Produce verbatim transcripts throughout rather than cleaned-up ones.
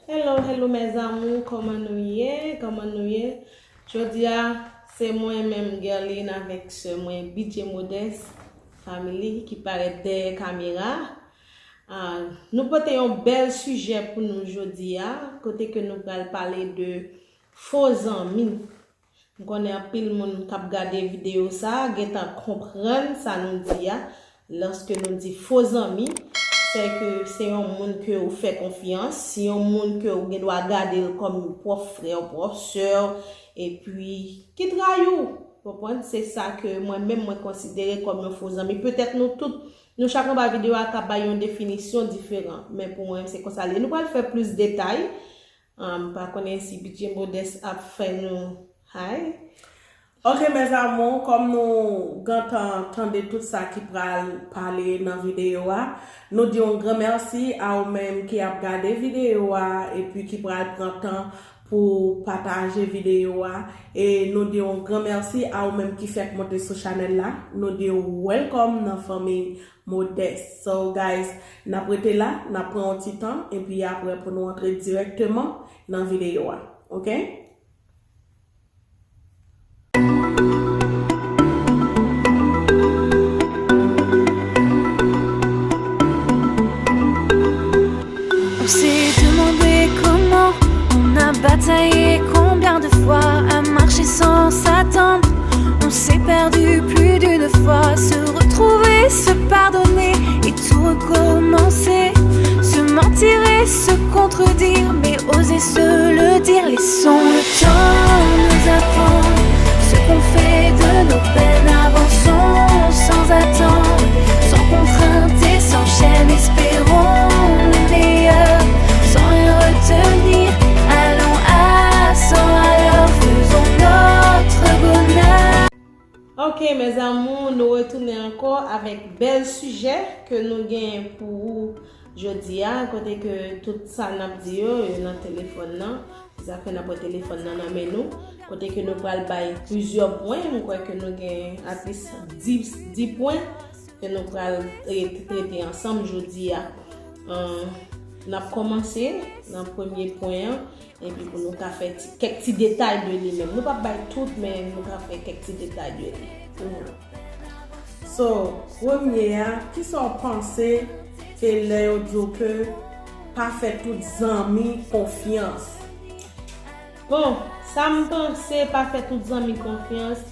Hello, hello mes amours, kòman nou ye? Kòman nou ye? Jodi a, se mwen menm Guerline avèk sè mwen B J Modeste Family ki parèt dèyè kamera. Ah, nou pote yon bèl sijè pou nou jodi a, kote ke nou pral pale de fo zanmi. M konnen anpil moun k ap gade videyo sa a gentan konprann sa nou di a. Lòske nou di fo zanmi, se ke se yon moun ke ou fè konfyans, se yon moun ke ou gen dwa gade l kòm yon pwòp frè, pwòp sè, epi ki trayi w. Konprann? Se sa ke mwen menm mwen konsidere kòm yon fo zanmi. Petèt nou tout, nou chak anba videyo a ka bay yon definisyon diferan, men pou mwen se konsa l ye. Nou pral fè plis detay. Ah, m pa konnen si B J Modeste ap fè nou hi. Ok mes amours, kòm nou gentan tande tout sa ki pral pale nan videyo a, nou di yon gran mèsi a ou menm ki ap gade videyo a epi ki pral pran tan pou pataje videyo a. E nou di yon gran mèsi a ou menm ki fèk monte sou chanèl la. Nou di w welcome nan fanmi Modeste. So guys, n ap rete la, n ap pran yon ti tan epi apre pou nou antre dirèkteman nan videyo a. Ok? On s'est demandé comment, on a bataillé combien de fois, à marcher sans s'attendre. On s'est perdu plus d'une fois, se retrouver, se pardonner et tout recommencer. Se mentir et se contredire, mais oser se le dire. Laissons le temps nous apprendre ce qu'on fait de nos peines. Avançons sans attendre, sans contrainte et sans chaîne. Espérons le meilleur, sans rien retenir. Allons à cent à l'heure, faisons notre bonheur. Ok mes amours, nou retounen ankò avèk bèl sijè ke nou gen pou ou jodi a, kote ke tout sa n ap di yo, yo nan telefòn nan. Se sa k fè n ap wè telefòn nan nan men nou, kote ke nou pral bay plizyè pwen. M kwè ke nou gen at least dis, dis pwen ke nou pral trete ansanm jodi a. N ap kòmanse nan premye pwen an, epi pou nou ka fè kèk ti detay de li menm. Nou p ap bay tout, men nou ka fè kèk ti detay de li. So, premye a, kisa w panse ke lè yo di w ke pa fè tout zanmi konfyans? Bon, sa m panse, pa fè tout zanmi konfyans.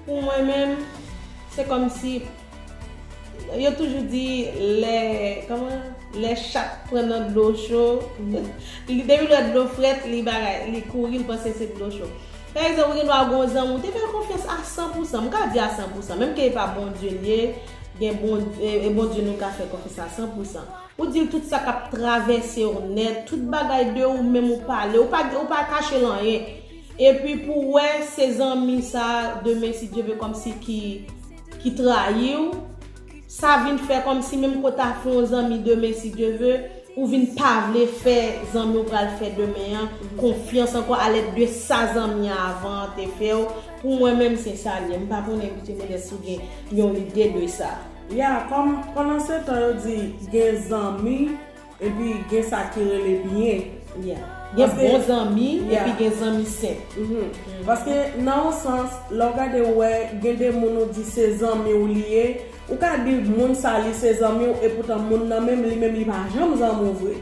Pou mwen menm, se kòmsi yo toujou di lè, kòman, lè chat pran nan dlo cho, li depi l wè dlo frèt, li bagay, li kouri, li panse se dlo cho. Pa egzanp, ou gen dwa gen yon zanmi, ou te fè l konfyans a san pou san, m ka di a san pou san, menm ke e pa Bondye l ye, gen Bondye, e Bondye nou ka fè konfyans a san pou san. Ou di l tout sa k ap travèse w nèt, tout bagay de ou menm ou pale, ou pa, ou pa kache l anyen. Epi pou w wè se zanmi sa a, demen si Dye ve, kòmsi ki, ki trayi w, sa vin fè kòmsi menm ke w ta fè yon zanmi demen si Dye ve, ou vin pa vle fè zanmi w pral fè demen an konfyans ankò alèd de sa zanmi an avan an te fè w. Pou mwen menm se sa l ye. M pa konnen Bidye Modès ou gen yon ide de sa. Ya, kòm pandan se tan yo di gen zanmi epi gen sa ki rele byen. Yeah. Gen bon zanmi epi gen zanmi senp. Paske nan yon sans, lè w gade w wè gen de moun ou di se zanmi w li ye, ou ka di moun sa li se zanmi w epoutan moun nan menm li menm li pa janm zanmi w vre.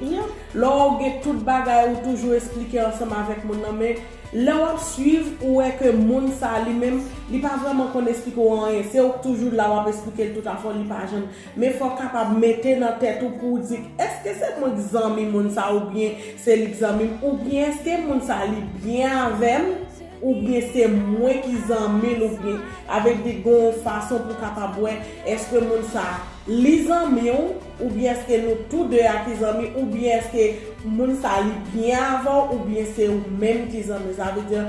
Lè w gen tout bagay ou toujou esplike ansanm avèk moun nan men Lè w ap swiv, ou wè ke moun sa li menm, li pa vrèman konn esplike w anyen. Se ou k toujou la w ap esplike l tout afè w, li pa janm. Men fò w kapab mete nan tèt ou pou w di, èske se mwen k zanmi moun sa oubyen se li k zanmi m? Oubyen èske moun sa li byen avè m? Oubyen se mwen ki zanmi l? Oubyen avèk di gon yon fason pou w kapab wè èske moun sa li zanmi w, oubyen èske nou tou de a ki zanmi, oubyen èske moun sa li byen avè w, oubyen se ou menm ki zanmi. Sa vle di,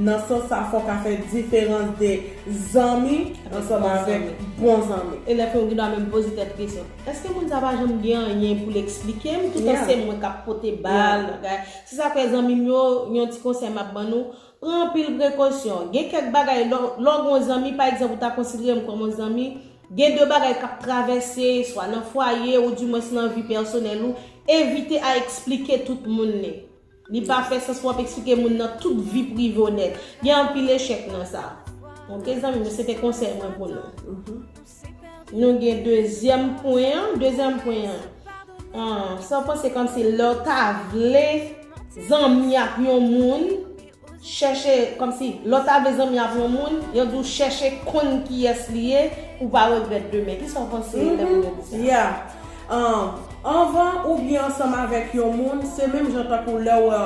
nan sans sa, fò w ka fè diferans de zanmi ansanm avèk bon zanmi. E lè fè w gen dwa menm poze tèt kesyon, èske moun sa pa janm gen anyen pou l eksplike m, toutan se mwen k ap pote bal, bagay? Se sa k fè zanmi m yo, yon ti konsèy m ap ban nou, pran anpil prekosyon. Gen kèk bagay, lè w gen yon zanmi, pa egzanp, ou ta konsidere m kòm yon zanmi, Gen de bagay k ap travèse, swa nan fwaye ou dimwens nan vi pèsonèl ou, evite a eksplike tout moun li. Li pa fè sans pou w ap eksplike moun nan tout vi prive w nèt. Gen anpil echèk nan sa. Oke, zanmi m, se te konsèy mwen pou nou. Nou gen dezyèm pwen an. Dezyèm pwen an. Ah, sa w panse kòmsi lè w ta vle zanmi ak yon moun, chèche, kòmsi, lè w ta vle zanmi ak yon moun, yo di w chèche konn kiyès li ye, pou w pa regrèt demen. Kisa w panse lè moun yo di sa? Yeah. Um, anvan ou byen ansanm avèk yon moun, se menm jan tankou lè w wè,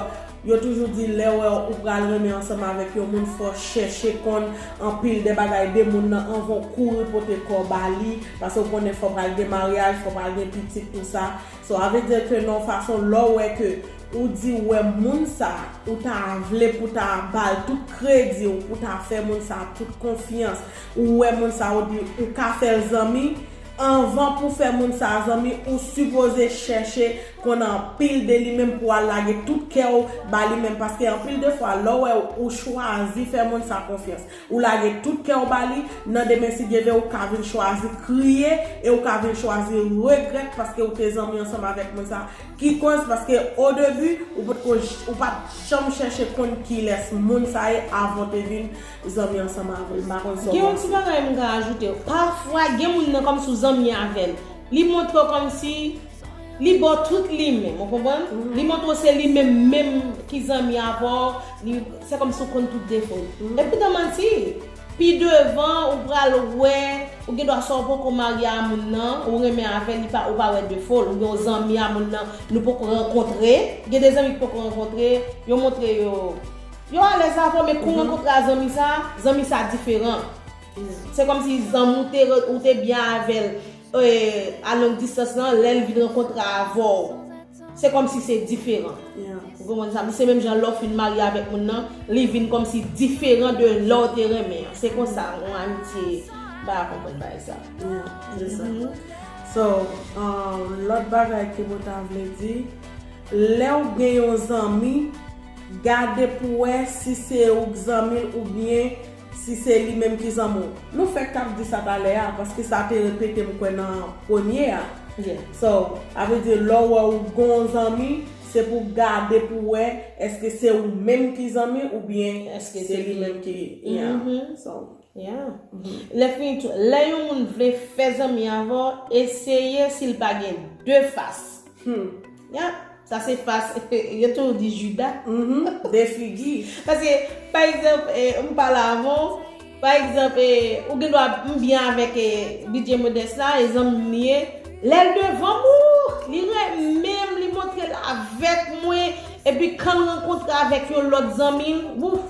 yo toujou di lè w wè ou pral renmen ansanm avèk yon moun, fò w chèche konn anpil de bagay de moun nan anvan w kouri pote kò w ba li, paske w konnen fò pral gen maryaj, fò pral gen pitit, tou sa. So, a vle di ke nan yon fason, lè w wè ke ou di w wè moun sa, ou ta vle pou ta ba l tout kredi w, pou ta fè moun sa tout konfyans, ou wè moun sa, ou di ou ka fè l zanmi, anvan pou fè moun sa zanmi, ou sipoze chèche konn anpil de li menm pou w al lage tout kè w ba li menm, paske anpil de fwa, lè w wè ou chwazi fè moun sa konfyans, ou lage tout kè w ba li, nan demen si Dye vle, ou ka vin chwazi kriye, e ou ka vin chwazi regrèt paske ou te zanmi ansanm avèk moun sa. Ki koz? Paske o debi, ou potko, ou pa t janm chèche konn kilès moun sa ye avan w te vin zanmi ansanm avè l. M pa konn sa w panse. Gen yon ti bagay m ka ajoute. Pafwa, gen moun nan kòmsi w zanmi avè l. Li montre w kòmsi li ba w tout li menm, ou konprann? Li montre w se li menm menm ki zanmi avè w, li, se kòmsi w konn tout defo l. E poutan manti, pi devan, ou pral wè, ou gen dwa sa w poko marye a moun nan, ou renmen avè l, li pa, ou pa wè defo l, oubyen w zanmi a moun nan, nou poko rankontre, gen de zanmi ki poko rankontre, yo montre yo, yo alèz avè w, men kou w rankontre a zanmi sa, zanmi sa diferan. Se kòmsi zanmi w te, ou te byen avè l, e, a long distans lan, lè l vin rankontre avè w, se kòmsi se diferan. Ou konprann sa? Se menm jan lè w fin marye avèk moun nan, li vin kòmsi diferan de lè w te renmen an. Se konsa, yon amitye, m pa konprann bagay sa. Yeah, se sa. So, um, lòt bagay ke mwen ta vle di, lè w gen yon zanmi, gade pou wè si se ou k zanmi l oubyen si se li menm ki zanmi w. Nou fèk t ap di sa talè a, paske sa te repete m kwè nan premye a. So, a vle di, lè w wè ou gon zanmi, se pou w gade pou w wè, èske se ou menm ki zanmi oubyen èske se li menm ki, yeah. So, yeah. Lè fini tou, lè yon moun vle fè zanmi avè w, eseye si l pa gen de fas. Hmm. Ya, sa se fas, yo toujou di Jida. Mhm, de figi. Paske, pa egzanp, eh, m pale avè w, pa egzanp, eh, ou gen dwa m byen avèk, eh, D J Modès la, e zanmi m li ye. Lè l devan m, ou, li renmen m, li montre l avèk mwen, epi kan l rankontre avèk yon lòt zanmi l, wouf,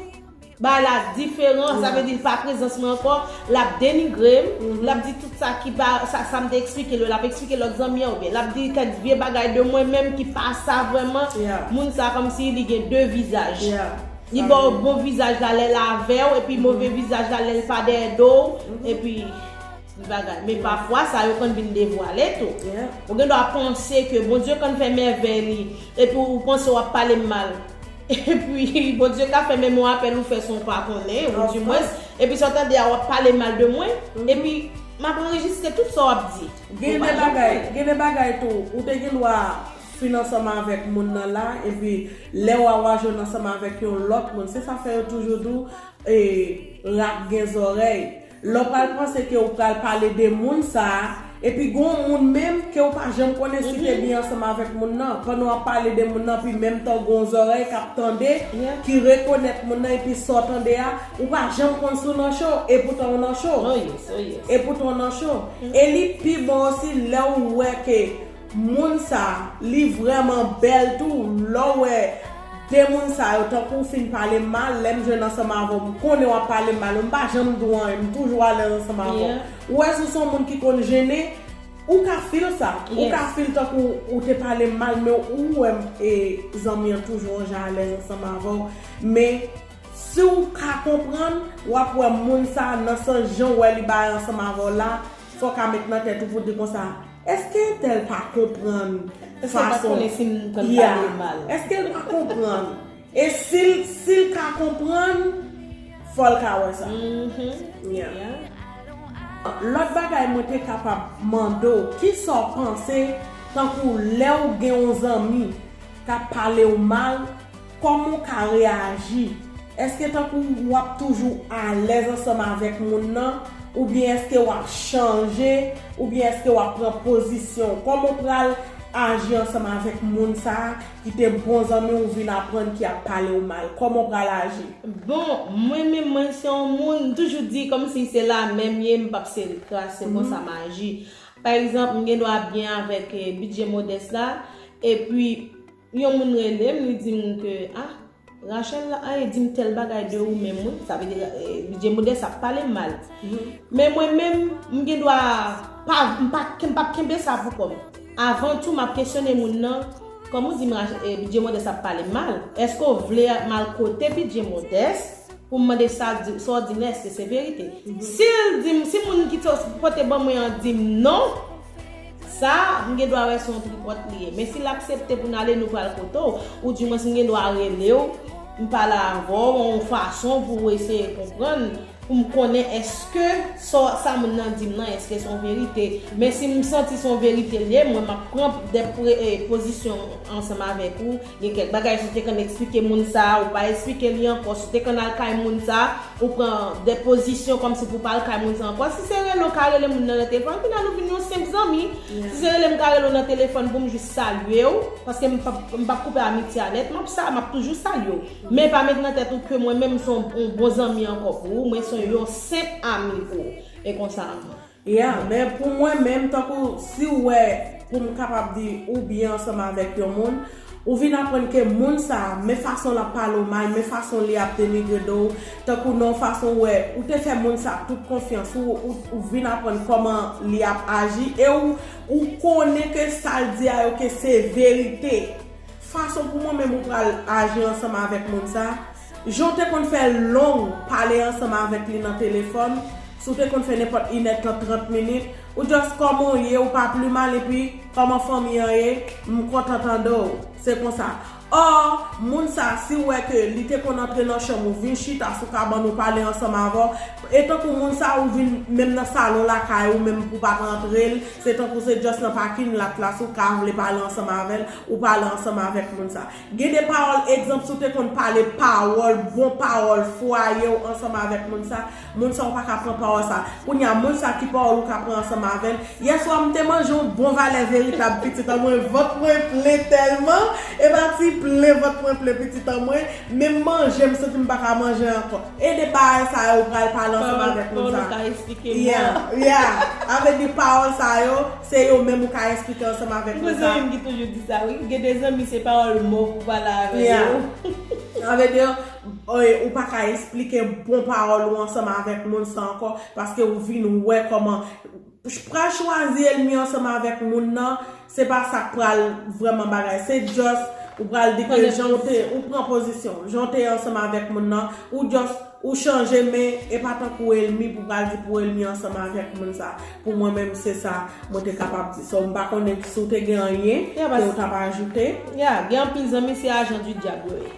bagay la diferan, sa vle di l pa prezans mwen ankò, l ap denigre m, l ap di tout sa ki pa, sa, sa m te eksplike l yo, l ap eksplike lòt zanmi an, oubyen l ap di kèk vye bagay de mwen menm ki pa sa vrèman. Moun sa kòmsi li gen de vizaj. Li ba w bon vizaj la lè l avè w, epi move vizaj la lè l pa dèyè do w, epi bagay. Men pafwa, sa yo konn vin devwale tou. Ou gen dwa panse ke Bondye konn fè mèvèy li, epi ou panse w ap pale m mal. Epi, Bondye ka fè menm yon apèl ou fè san w pa konnen, ou di mwens. Epi sa w tande a, w ap pale mal de mwen. Epi, m ap anrejistre tout sa w ap di. Gen de bagay, gen de bagay tou, ou te gen dwa fin ansanm avèk moun nan la, epi lè w a w a jwenn ansanm avèk yon lòt moun. Se sa fè yo toujou di w, e, rat gen zòrèy. Lè w pral panse ke w pral pale de moun sa a, epi gon moun menm ke w pa janm konnen si te byen ansanm avèk moun nan. Pandan w ap pale de moun nan, epi menm tan gon zòrèy k ap tande, ki rekonèt moun nan, epi sa w tande a, ou pa janm konn si w nan cho, epoutan w nan cho. Epoutan w nan cho. E li pi bon osi lè w wè ke moun sa, li vrèman bèl tou. Lè w wè de moun sa yo, tankou w fin pale m mal, lè m jwenn ansanm avè w, m konnen w ap pale m mal, m pa janm di w anyen, m toujou alèz ansanm avè w. Ou wè si w se yon moun ki konn jennen, ou ka feel sa. Ou ka feel tankou ou te pale m mal, men ou wè, e, zanmi an toujou yon jan alèz ansanm avè w. Men, si w ka konprann, w ap wè moun sa, nan sans jan w wè li bay ansanm avè w la, fò w ka met nan tèt ou pou di konsa, èske entèl pa konprann fason? Èske l pa konnen si m konn pale mal? Èske l pa konprann? E si l, si l ka konprann, fò l ka wè sa. Lòt bagay mwen te kapab mande w, kisa w panse tankou lè w gen yon zanmi k ap pale w mal, Kòman w ka reyaji? Èske tankou w ap toujou alèz ansanm avèk moun nan? Oubyen èske w ap chanje? Oubyen èske w ap pran pozisyon? Kòman w pral aji ansanm avèk moun sa a ki te bon zanmi w vin aprann ki ap pale w mal? Kòman w pral aji? Bon, mwen menm, mwen se yon moun, m toujou di kòmsi se la menm ye, m p ap sere kras, se konsa m aji. Pa egzanp, m gen dwa byen avèk eh, bidye modès la, epi yon moun rele m, li di m ke, ah, Rachel, ay, di m tèl bagay de ou menm, wi. Sa vle di, eh, bidye modès ap pale m mal. Men mwen menm, m gen dwa pa, m pa, m p ap kenbe sa pou kò m. Avan tou, m ap kesyone moun nan, kòman w di m Rach- eh, bidye modès ap pale m mal? Èske w vle m al kote bidye modès pou m mande sa, di- sa w di m nan, èske se verite? Si l di m, si moun ki t- pote ban mwen an di m non, sa, m gen dwa wè se yon tripòt li ye. Men si l aksepte pou n ale, nou pral kote w, oudimwens m gen dwa rele w, m pale avè w yon fason pou w eseye konprann, pou m konnen èske sa, sa moun nan di m nan, èske se yon verite. Men si m santi se yon verite l ye, mwen m ap pran de pre- eh, pozisyon ansanm avèk ou. Gen kèk bagay si w te konn eksplike moun sa a, ou pa eksplike li ankò. Si w te konn al kay moun sa a, ou pran de pozisyon kòmsi pou w pa al kay moun sa a ankò. Si se rele w ka rele moun nan nan telefòn, kounye a nou vin yon senp zanmi. Si se rele m ka rele w nan telefòn pou m jis salye w, paske m p ap m p ap koupe amitye a nèt, m ap sa, m ap toujou salye w. Men pa met nan tèt ou ke mwen menm m se yon yon bon zanmi ankò pou ou, mwen se yon senp ami pou ou. E konsa. Yeah, men pou mwen menm, tankou si w wè, pou m kapab di, ou byen ansanm avèk yon moun, ou vin aprann ke moun sa a, men fason l ap pale w mal, men fason li ap denigre do w, tankou nan yon fason w wè, ou te fè moun sa a tout konfyans, ou, ou, ou vin aprann kòman li ap aji, e ou, ou konnen ke sa l di a yo ke se verite. Fason pou mwen menm ou pral aji ansanm avèk moun sa, jan w te konn fè long pale ansanm avèk li nan telefòn, si w te konn fè nenpòt inèdtan, trant minit, ou just kòman w ye, ou pa pli mal, epi kòman fanmi an ye, m kontan tande w, se konsa. Ò, moun sa, si w wè ke li te konn antre nan chanm ou, vin chita sou kabann ou pale ansanm avè w, e tankou moun sa, ou vin menm nan salon lakay ou, menm pou w pa t rantre l, se tankou se just nan pakin lat la, si w ka vle pale ansanm avè l, ou pale ansanm avèk moun sa. Gen de pawòl, egzanp, si w te konn pale pawòl, bon pawòl fwaye w ansanm avèk moun sa, moun sa ou pa ka pran pawòl sa. Kounye a, moun sa ki pawòl ou ka pran ansanm avè l? Yèswa, m te manje yon bon valè veritab pitit an mwen, vant mwen plen tèlman, e pa ti plen vant mwen plen pitit an mwen, menm manje m santi m pa ka manje ankò. E de bagay sa yo ou pral pale ansanm avèk moun sa. Pawòl ou ka eksplike m. Yeah, yeah. Avè di pawòl sa yo, se yo menm ou ka eksplike ansanm avèk moun sa. M gen zanmi m ki toujou di sa, wi. Gen de zanmi, se pawòl mò pou pale avè yo. Avè di, ou pa ka eksplike bon pawòl ou ansanm avèk moun sa ankò, paske ou vin wè kòman pral chwazi ènmi ansanm avèk moun nan, se pa sa k pral vrèman bagay. Se just, ou pral di ke jan w te, ou pran pozisyon. Jan w te ansanm avèk moun nan, ou just, ou chanje, men e pa tankou ènmi pou pral di pou ènmi ansanm avèk moun sa. Pou mwen menm, se sa mwen te kapab di. So, m pa konnen si w te gen anyen ke w t ap ajoute. Yeah, gen anpil zanmi, se ajan di dyab yo ye.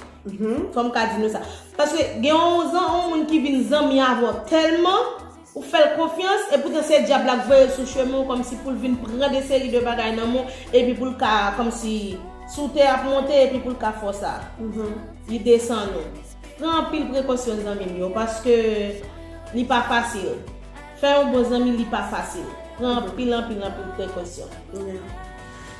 Fò m ka di nou sa. Paske gen yon zan, yon moun ki vin zanmi avè w tèlman, ou fè l konfyans, epoutan se dyab la k voye l sou chemen w kòmsi pou l vin pran de seri de bagay nan men w, epi pou l ka, kòmsi, si w te ap monte, epi pou l ka fè w sa. Li desann ou. Pran anpil prekosyon, zanmi m yo, paske li pa fasil. Fè yon bon zanmi, li pa fasil. Pran anpil, anpil, anpil prekosyon.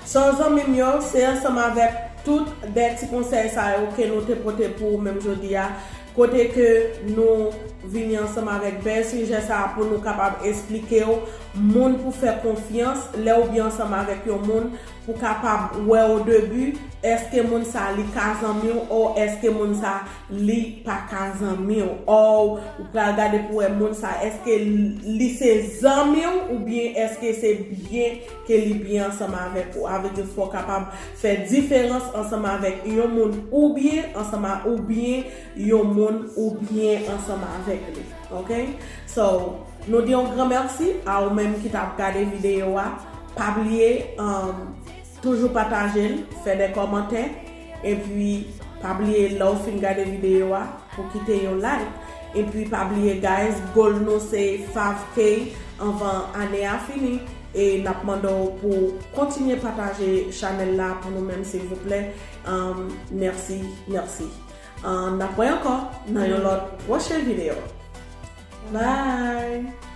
So, zanmi m yo, se ansanm avèk tout de ti konsèy sa yo ke nou te pote pou ou menm jodi a, kote ke nou vini ansanm avèk bèl sijè sa a pou nou kapab esplike w moun pou fè konfyans lè ou byen ansanm avèk yon moun, pou kapab wè o debi, èske moun sa li ka zanmi w, o èske moun sa li pa ka zanmi w. Or, ou pral gade pou wè moun sa, èske li se zanmi w oubyen èske se byen ke li byen ansanm avèk ou. Avèk di fò w kapab fè diferans ansanm avèk yon moun oubyen ansanm a oubyen yon moun ou byen ansanm avèk li. Ok? So, nou di yon gran mèsi a ou menm ki t ap gade videyo a. Pa bliye, um, toujou pataje l, fè de kòmantè, epi pa bliye lè w fin gade videyo a pou kite yon like. Epi pa bliye guys, goal nou se five K anvan ane a fini. E n ap mande w pou w kontinye pataje chanèl la pou nou menm, silvouplè. Um, mèsi, mèsi. Um, n ap wè ankò nan yon lòt pwochen videyo. Bye!